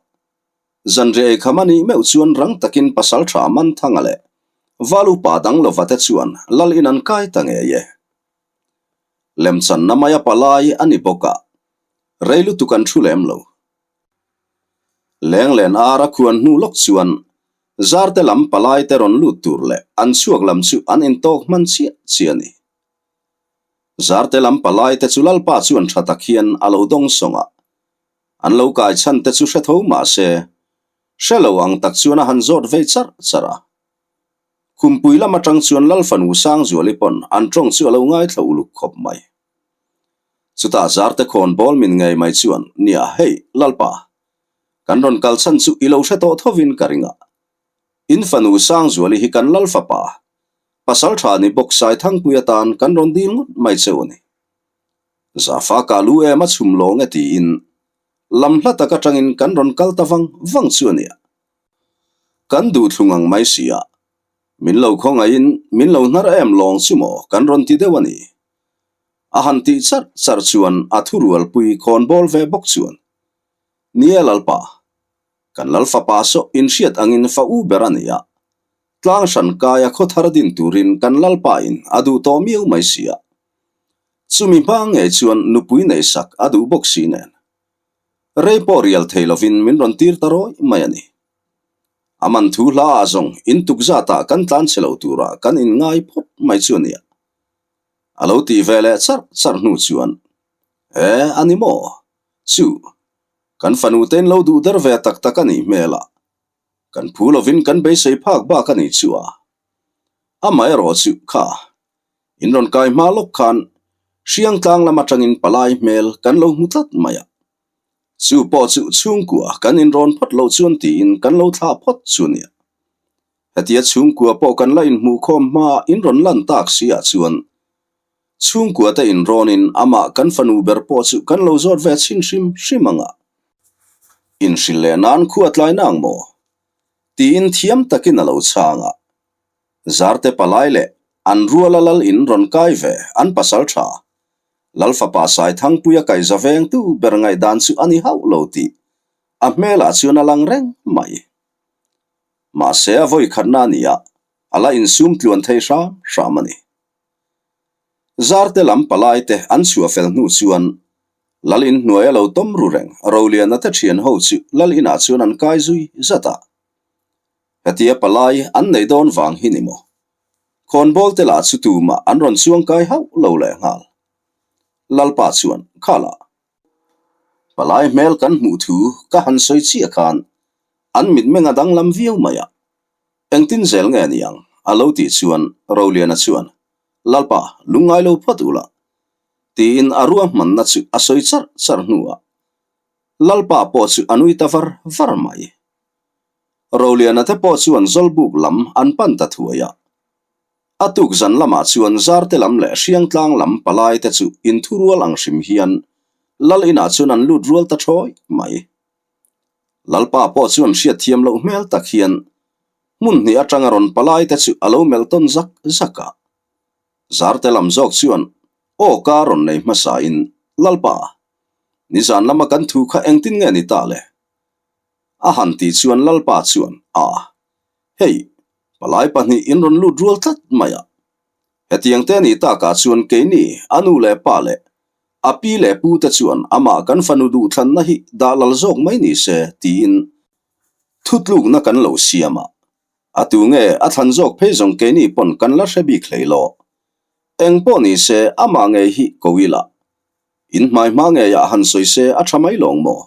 Zanriah ei kham a nih meuh chuan rang takin pasaltha Manthanga leh Val upa dang lova te chuan lal in an kai ta ngei e. Lemchanna maia palai a ni bawk a, rei lutuk an thu lem lo. Lenglen ar a khuan hnu lawk chuan Zarte lam palai te rawn lut tur leh an chhuak lam chu an intawk hman chiah chiah a ni. Zarte lam palai te chu Lalpa chuan tha tak hian a lo dawng sawng a, an lo kai chhan te chu hre tho mah se, hre lo ang tak chuan a han zawt vei charh charh a. Khumpui lam atang chuan Lal fanu Sangzuali pawn an tawng chu a lo ngaithla uluk khawp mai. Chutah Zarte khawn bawl min ngei mai chuan, Nia, hei, Lalpa, kan rawn kal chhan chu i lo hre tawh thovin ka ring a. In fanu Sangzuali hi kan Lal fapa, pasal tha ni bawk Saithangpui atan kan rawn dil ngawt mai cheu a ni. Zafa ka lu em a chhum lawng e tiin lam hla tak atangin kan rawn kal ta vang vang chu a nia. Kan duh thlung ang mai si a, min lo khawngaihin min lo hnar em lawng chu maw kan rawn ti deuh a ni. A han tih charh charh chuan a thurualpui khawnbawl ve bawk chuan, Ni e Lalpa, kan Lal fapa saw inhriat angin fa u ber a ni a, tlang hran kaia khaw thar din turin kan Lalpa in a duh tawh miau mai si a. Chumi hma ngei chuan nupui neihsak a duh bawk si nen. Rei pawh rial thei lovin min rawn tir ta rawih mai a ni. A man thu hla ah zawng in tuk zatah kan tlan che lo turah kan inngai phawt mai chu a nia. A lo tih ve leh charh charh hnu chuan, E, a ni maw? Chu, kan fanu tein lo duh der ve tak tak a nih hmel a, kan phu lovin kan beisei phak bak a nih chu a. Amaherawh chu, kha, in rawn kai hma lawk khan Hriangtlang lam atangin palai hmel kan lo hmu tlat mai a. Chu pawh chu chhungkua kan inrawn phawt loh chuan tiin kan lo thlah phawt chu nia. Hetia chhungkua pawh kan la inhmuhkhawm hma in rawn lan tak si ah chuan chhungkua te inrawnin amah kan fanu ber pawh chu kan lo zawt ve chhin hrim hrim ang a. Inhrilh leh nan khua tlai nang maw? Tiin thiam takin a lo chhang a. Zarte palai leh an ruala lal in rawn kai ve an pasal tha. Lal fapa Saithangpuia kaihza vengtu ber ngaihdan chu a ni hauh lo tih a hmelah chuan a lang reng mai. Mahse a vawi khatna a ni a, a la insum tluan thei hram hram a ni. Zarte lam palai te an chhuah fel hnu chuan Lal in hnuai a lo tawm ru reng Roliana te thian ho chu Lal inah chuan an kai zui zat a. Hetia palai an neih dawn vang hi ni maw? Khawnbawl te lah chu tumah an rawn chuang kai hauh lo leh nghal. Lalpa chuan, Khalah, palai hmel kan hmuh thu ka han sawi chiah khan an mitmeng a danglam viau mai a, engtin zel nge ni ang? a lo tih chuan Roliana chuan, Lalpa, lungngai lo phawt ula, tiin a ruahmanna chu a sawi charh charh hnuah Lalpa pawh chu a nui ta var var mai. Roliana te pawh chuan Zawlbuk lam an pan ta thuai a. A tuk zan lamah chuan Zarte lam leh Hriangtlang lam palai te chu inthurual ang hrim hian Lal inah chuan an lut rual ta thawi mai. Lalpa pawh chuan hriatthiam loh hmel tak hian hmun hnih atanga rawn palai te chu a lo melh tawn zak zak a. Zarte lam zawk chuan aw ka rawn nei hmasain, Lalpa, nizan lama kan thu kha engtin nge ni ta le? A han tih chuan Lalpa chuan, A, hei, palai pahnih in rawn lut rual tlat mai a. Hetiang te nih takah chuan keini a nu leh pa leh a pi leh pu te chuan amah kan fanu duhthlanna hi dah lal zawk mai ni se tiin thutlukna kan lo siam a. A tu nge a thlan zawk phei zawng keini pawn kan la hre bik hlei lo. Eng pawh ni se amah ngei hi ko ila. In hmai hma ngeiah han sawi se a tha mai lawng maw?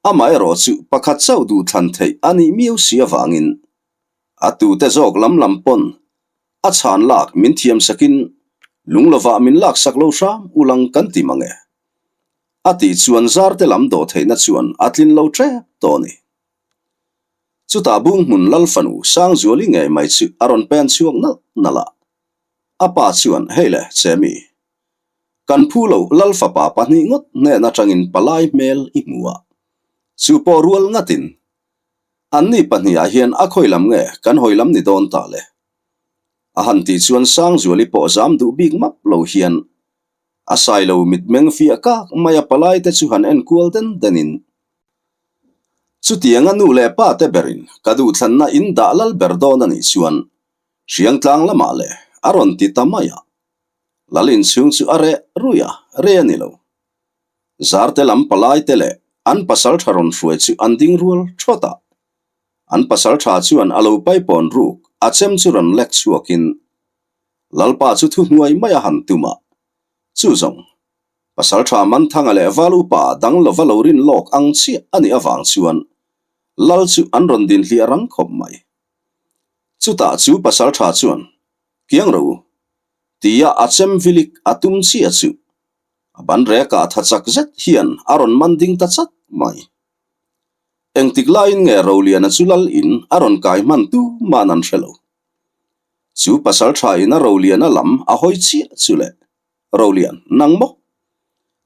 Amaherawh chu pakhat chauh duhthlan theih a nih miau si avangin a tute zawk lam lam pawn a chhan lak min thiam sakin lung lovah min laksak lo hram ulang kan ti mang e. A tih chuan Zarte lam dawh theihna chuan a tlin lo tep tawh a ni. Chutah Bunghmun Lal fanu Sangzuali ngei mai chu a rawn pen chhuak nalh nalh a. A pa chuan, Hei le, Chemi. Kan phu lo Lal fapa pahnih ngawt hnen atangin palai hmel i hmu a. Chu pawh rual ngatin Anni pahnihah hian a khawi lam nge kan hawi lam ni dawn ta le? A han tih chuan Sangzuali pawh zam duh bik map lo hian a sai lo mitmeng fiah kak mai a palai te chu han en kual den den in chutianga nu leh pa te berin ka duhthlanna in dah lal ber dawn a nih chuan Hriangtlang lamah le a rawn ti ta mai a, Lal inchhung chu a reh rui a, rei a ni lo. Zarte lam palai te leh an pasal tha rawn hruai chu an ding rual thawt a. An pasal tha chuan a lo paipawn ruk a chem chu rawn lek chhuakin Lalpa chu thu hnuai mai a han tum a. Chu zawng, pasal tha Manthanga leh Val upa dang lova lo rin lawk ang chiah a nih avang chuan Lal chu an rawn din hliah rang khawp mai. Chutah chu pasal tha chuan, Kiang ro u, tia a chem vilik a tum chiah chu A ban rekah tha chak zet hian a rawn man ding ta chat mai. Engtik laiin nge Roliana chu lal in a rawn kai hman tu man an hre lo. Chu pasal tha in a Roliana lam a hawi chiah chu le, Rolian, nang maw?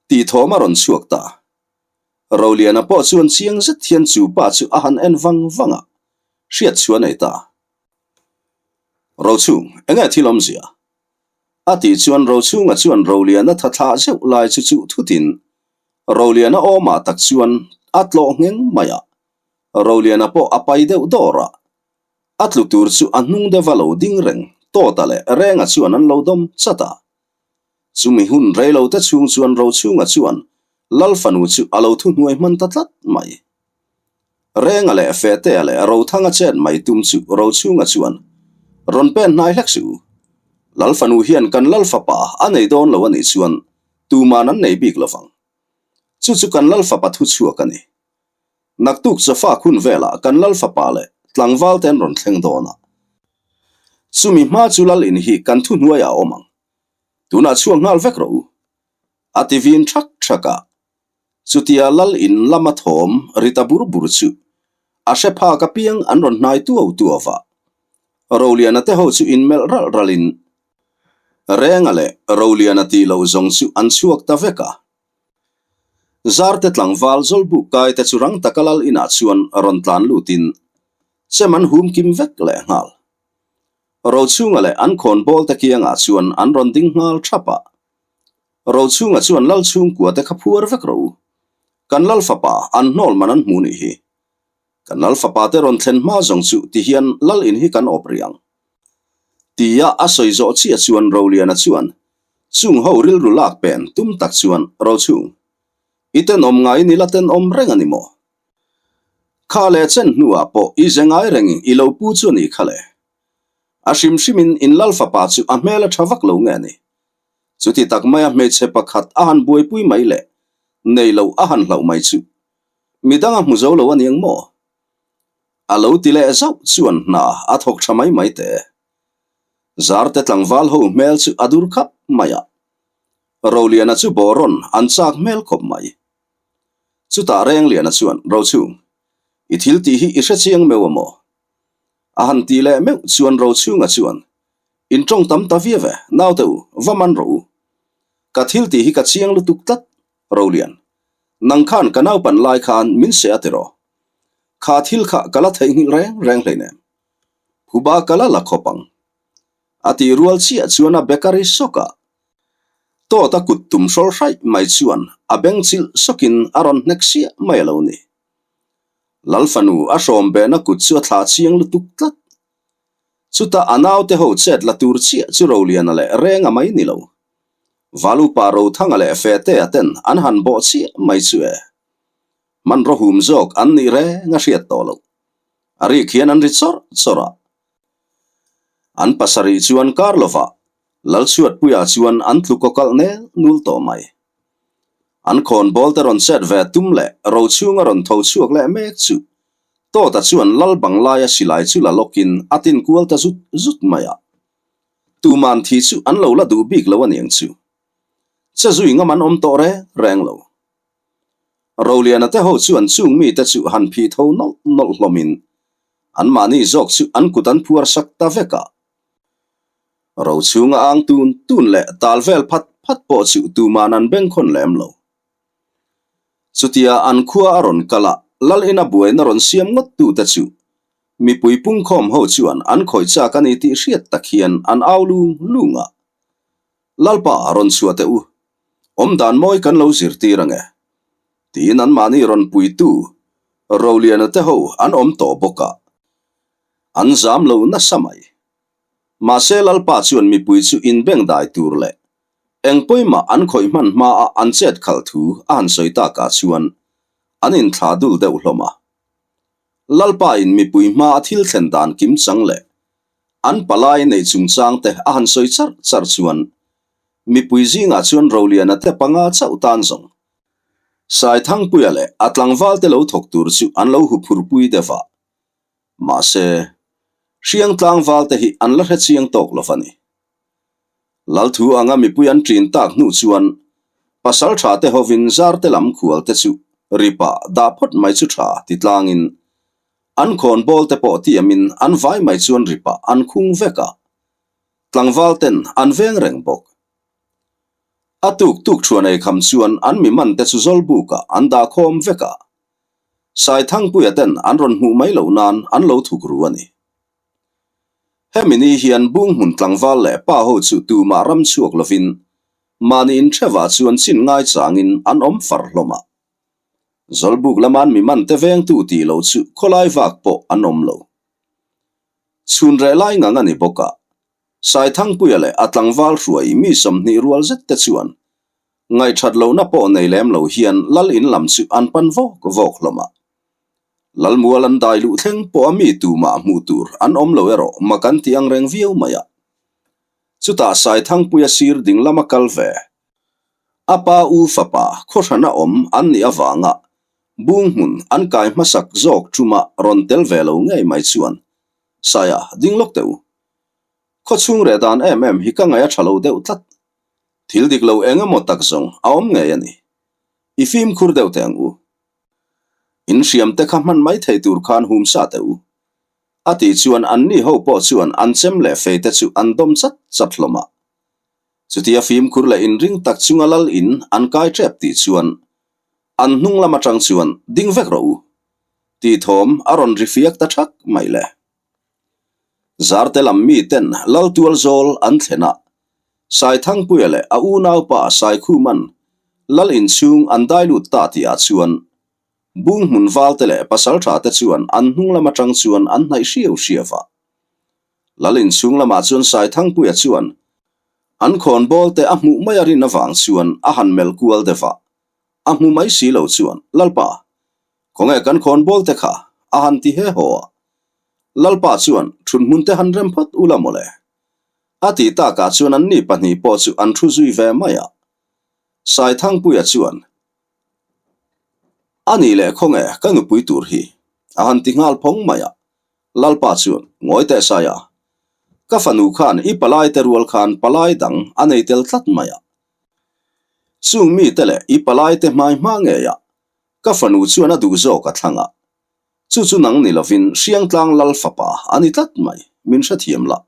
Tih thawm a rawn chhuak ta. Roliana pawh chuan chiang zet hian chu pa chu a han en vang vang a, hriat chu a nei ta. Rochung, enge thil awmzia? A tih chuan Rochunga chuan Roliana tha thlah zeuh lai chu chuh thutin Roliana awmah tak chuan a tlawh ngheng mai a, Roliana pawh a pai deuh dawr a, a tlu tur chu a hnung deuh a lo ding reng Tawta leh Renga chuan an lo dawm chat a. Chumi hun reilote chhung chuan Rochunga chuan Lal fanu chu a lo thuhnuai hman ta tlat mai. Renga leh Fetea leh Rothanga chet mai tum chu Rochhunga chuan rawn pen hnai hlek suh u. Lal fanu hian kan Lal fapa a nei dawn lo a nih chuan tuman an nei bik lo vang. Chu chu kan Lal fapa thu chhuak a ni. Naktuk chawfak hun velah kan Lal fapa leh tlangval te an rawn thleng dawn a. Chumi hma chu Lal in hi kan thuhnuaiah a awm ang. Tunah chhuak nghal vek rawh u. A ti vin thak thak a. Chutia lal in lama thawm ri ta bur bur chu a hre phak apiang an rawn hnai tuau tuau va. Roliana te ho chu inmelh ralh ralhin Renga leh Roliana tih loh zawng chu an chhuak ta vek a. Zarte tlangval Zawlbuk kai te chu rang taka lal inah chuan rawn tlan lutin chem an hum kim vek leh nghal. Rochhunga leh an khawnbawl te kiangah chuan an rawn ding nghal thap a. Rochhunga chuan Lal chhungkua te kha phuar vek rawh u. Kan Lal fapa an hnawl man an hmu nih hi. Kan Lal fapa te rawn thlen hma zawng chu ti hian Lal in hi kan awp rih ang. Tia a sawi zawh chiah chuan Roliana chuan chung ho rilru lak pen tum tak chuan Rochhung, i tenawm ngaiin i la tenawm reng a ni maw? Kha leh chen hnuah pawh i ze ngai reng i lo pu chu a nih kha le. A hrim hrimin in Lal fapa chu a hmel a tha vak lo nge a ni. Chuti tak maia hmeichhe pakhat a han buaipui mai leh nei lo a han hlauh mai chu midang a hmu zo lo a niang maw? A lo ti leh zauh chuan hna a thawk tha mai mai teh. Zarte tlangval ho hmel chu a dur khap mai a, Roliana chu bawrawn an chak hmel khawp mai. Chutah Rengliana chuan, Rochhung, i thil tih hi i hrechiang meuh a maw? A han tih leh meuh chuan Rochhunga chuan, In tawng tam ta viau e, naute u, va man rawh u. Ka thil tih hi ka chiang lutuk tlat, Rolian. Nang khan ka naupan lai khan min se a ti rawh. Kha thil kha ka la theihnghilh reng reng hleinem. Phuba ka la la khawp ang. A tih rual chiah chuan a bakery sawk a. Tawt a kut tum hrawl hraih mai chuan a beng chilh sawkin a rawn hnek siah mai a lo ni. Lal fanu a hrawm behna kut chu a thlah chiang lutuk tlat. Chutah a naute ho chet la tur chiah chu Roliana leh Renga mai ni lo. Valupa Rothanga leh Fetea ten an han bawh chiah mai chu e. Hmanraw hum zawk an nih reng a hriat tawh loh. A rik hian an ri chawrh chawrh a. An pasarih chuan kar lovah Lalchhuatpuia chuan an tlu kawkalh nel nul tawh mai. An khawnbawl te rawn chet ve tum leh Rochhunga rawn tho chhuak leh mek chu Tawta chuan lal bang laia silai chu la lawkin a tin kual ta zut zut mai a. Tuman thi chu an lo la duh bik lo aniang chu. Che zui ngam an awm tawh reng reng lo. Roliana te ho chuan chung mite chu han phih tho nawlh nawlh hlawmin anmahni zawk chu an kut an phuar sak ta vek a. Rochhunga ang tun tun leh tal vel phat phat pawh chu tuman an bengkhawn lem lo. Chutia an khua a rawn kal a, Lal ina buaina rawn siam ngawt tute chu mipui pungkhawm ho chuan an khawih chak a ni tih hriat tak hian an au lung lung a. Lalpa rawn chhuah teh u, awmdan mawi kan lo zirtir ang e, tiin anmahni rawn puitu Roliana te ho an awm tawh bawk a, an zam lo nasa mai. Mahse Lalpa chuan mipui chu inbengdai tur leh eng pawimah an khawih hman hmaa an chet khalh thu a han sawi takah chuan an inthla dul deuh hlawm a. Lalpa in mipui hmaa thil thlen dan kimchang leh An palai neih chungchang te a han sawi charh charh chuan mipui zingah chuan Roliana te panga chauh tan zawng. Saithangpuia leh a tlangval te lo thawk tur chu an lo huphurpui deuh a. Mahse, hriang tlangval te hi an la hre chiang tawk lo va ni. Lalthu anga mipui an ṭin tak hnu chuan pasal ṭha te hovin zar te lam khual te chu ripah dah phawt mai chu ṭha ti tlangin An khawnbawl te pawh tiamin an vai mai chuan ripah an khung vek a, tlangval ten an veng reng bawk. A tuk tuk thuan ei kham chuan an mi man te chu zawlbukah an dah khawm vek a, Saithangpuia ten an rawn hmuh mai loh nan an lo thuk ru a ni. Hemi ni hian Bunghmun tlangval leh pa ho chu tumah ram chhuak lovin mahni inthevah chuan chin ngaichangin an awm far hlawm a. Zawlbuk lama'n mi man te vengtu tih loh chu khawlai vak pawh an awm lo. Chhun reh lai ngang a ni bawk a, Saithangpuia leh a tlangval hruai mi 20 rual zet te chuan ngaihthat lohna pawh nei lem lo hian lal in lam chu an pan vawk vawk hlawm a. Lalmual an dai luh thleng pawh a mi tumah hmuh tur an awm lo erawh mak an ti ang reng viau mai a. Chutah Saithangpuia sir ding lama kal ve A pa u fapa khawhrana awm an nih avanga Bunghmun an kai hmasak zawk ṭuma rawn tel ve lo ngei mai chuan Saia ding lawk teh u. Khawchhung reh dan em em hi ka ngaih a ṭha lo deuh tlat. Thil dik lo eng emaw tak zawng a awm ngei a ni. I fimkhur deuh teh ang u. In hriam te kha hman mai thei tur khan hum sa teh u. A tih chuan anni ho pawh chuan an chem leh fei te chu an dawm chat chat hlawm a. Chutia fimkhur leh inring tak chunga lal in an kai tep tih chuan an hnung lam atang chuan ding vek rawh u tih thawm a rawn ri fiak ta thak mai le. Zarte lam mi ten lal tual zawl an thlen a, Saithangpuia leh a unaupa Saikhuman lal inchhung an dai lut ta tih ah chuan Bunghmun valte leh pasaltha te chuan an hnung lam atang chuan an hnaih hriau hriau a. Lal inchhung lamah chuan Saithangpuia chuan an khawnbawl te a hmuh mai a rin avang chuan a han melh kual deuh a, a hmu mai si lo chuan, Lalpa, khawnge kan khawnbawl te kha? a han ti he haw a. Lalpa chuan, Thunhmun te han rem phawt ula mawle. A tih takah chuan anni pahnih pawh chu an thu zui ve mai a. Saithangpuia chuan, A nih leh khawnge ka nupui tur hi? a han ti nghal phawng mai a. Lalpa chuan, Ngawi teh Saia, ka fanu khan i palai te rual khan palai dang a nei tel tlat mai a. Chung mite leh i palai te hmai hma ngei a, ka fanu chuan a duh zawk a thlang a. Chu chu nang ni lovin Hriangtlang Lal fapa a ni tlat mai, min hrethiam la.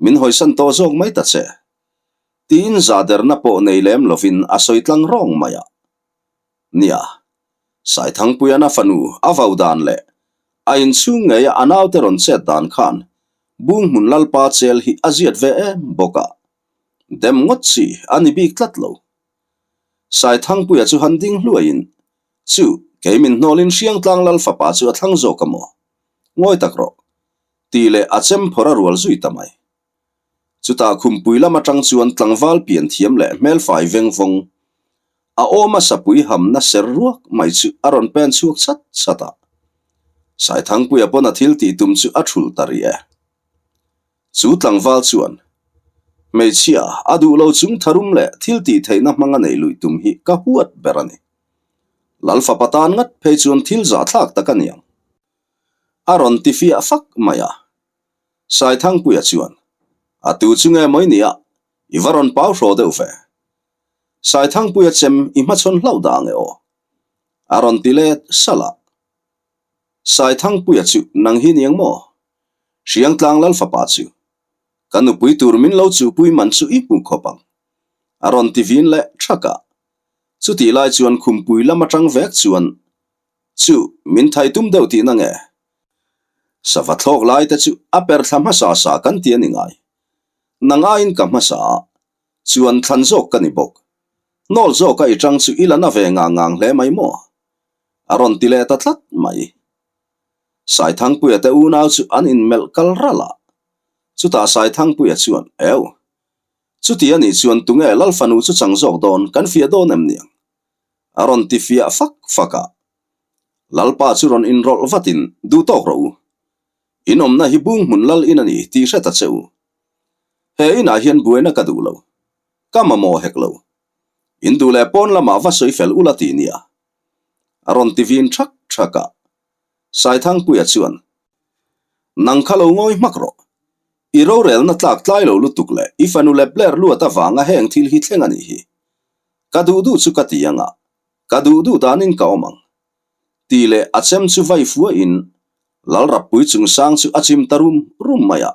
Min hawisan tawh zawk mai ta che. Tiin zaderna pawh nei lem lovin a sawi tlang rawng mai a. Nia, Saithangpuian a fanu a vau dan leh a inchhung ngeia a naute rawn chet dan khan Bunghmun Lalpa chel hi a ziat ve em bawk a, dem ngawt chi a ni bik tlat lo. Saithangpuia chu han ding hluaiin, Chu, kei min hnawlin Hriangtlang Lal fapa chu a thlang zawk a maw? Ngawi tak rawh, tih leh a chem phawrh a rual zui ta mai. Chutah khumpui lam atang chuan tlangval pian thiam leh hmelfai veng vawng, a awma sapui hamna ser ruak mai chu a rawn pen chhuak chat chat a. Saithangpuia pawn a thil tih tum chu a thul ta rih e. Chu tlangval chuan, Hmeichhia, a duh lo chung tharum leh thil tih theihna hmanga nei luih tum hi ka huat ber a ni. Lal fapa tan ngat phei chuan thil zahthlak tak a niang. A rawn ti fiah fak mai a. Saithangpuia chuan, A tu chu nge mawi nia, i va rawn pau hraw deuh ve. Saithangpuia chem i hmachhawn hlauh dah ang e aw. A rawn ti let salh a. Saithangpuia chu nang hi niang maw? Hriangtlang Lalfapa chu. Ka nupui tur min lo chuhpui man chu i hmu khawp ang. A rawn ti vin leh thak a. Chutih lai chuan khumpui lam atang vek chuan chu min thai tum deuh tihna nge? Sava thlawk lai te chu a per thla hmasa sa kan ti a ni ngai. Nang aiin ka hmasa a, chuan thlan zawk ka ni bawk. Hnawl zawka i tang chu i la na ve ngang ngang hle mai maw? A rawn ti leh ta tlat mai. Saithangpuia te unau chu an inmelh kal ralh a. Chutah Saithangpuia chuan, Eu! Chuti a nih chuan tunge Lalfanu chu chang zawk dawn kan fiah dawn em niang? A rawn ti fiah fak fak a. Lalpa chu rawn inrawlh vatin, Duh tawk rawh u. In awmna hi bung hmun lal in a ni tih hre ta che u. He inah hian buaina ka duh lo. Ka mamawh hek lo. In duh leh pawn lamah va sawi fel ula tih nia. A rawn ti vin thak thak a. Saithangpuia chuan, Nang kha lo ngawi hmak rawh. I rorelna tlak tlai lo lutuk leh i fanu leh Blair luat avanga heng thil hi thleng a nih hi. Ka duh duh chu ka ti anga, ka duh duh danin ka awm ang. Tih leh a chem chu vai fuahin Lalrappui chungsang chu a chim ta rum rum mai a.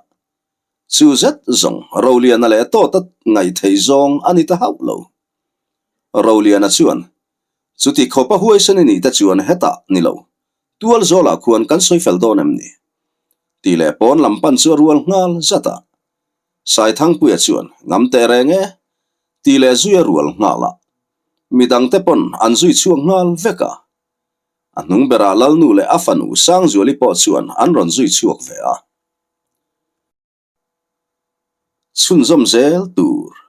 Chu zet zawng Roliana leh Tawta ngaihthei zawng a ni ta hauh lo. Roliana chuan, Chuti khawpa huaisen i nih te chuan hetah ni lo, tual zawlah khuan kan sawi fel dawn em ni? Tih leh pawn lam pan chu a rual nghal zat a. Saithangpuia chuan, Ngam teh reng e, tih leh zui a rual nghal a. Midangte pawn an zui chhuak nghal vek a. A hnung berah Lalnu leh a fanu Sangzuali pawh chuan an rawn zui chhuak ve a. Chhunzawm zel tur.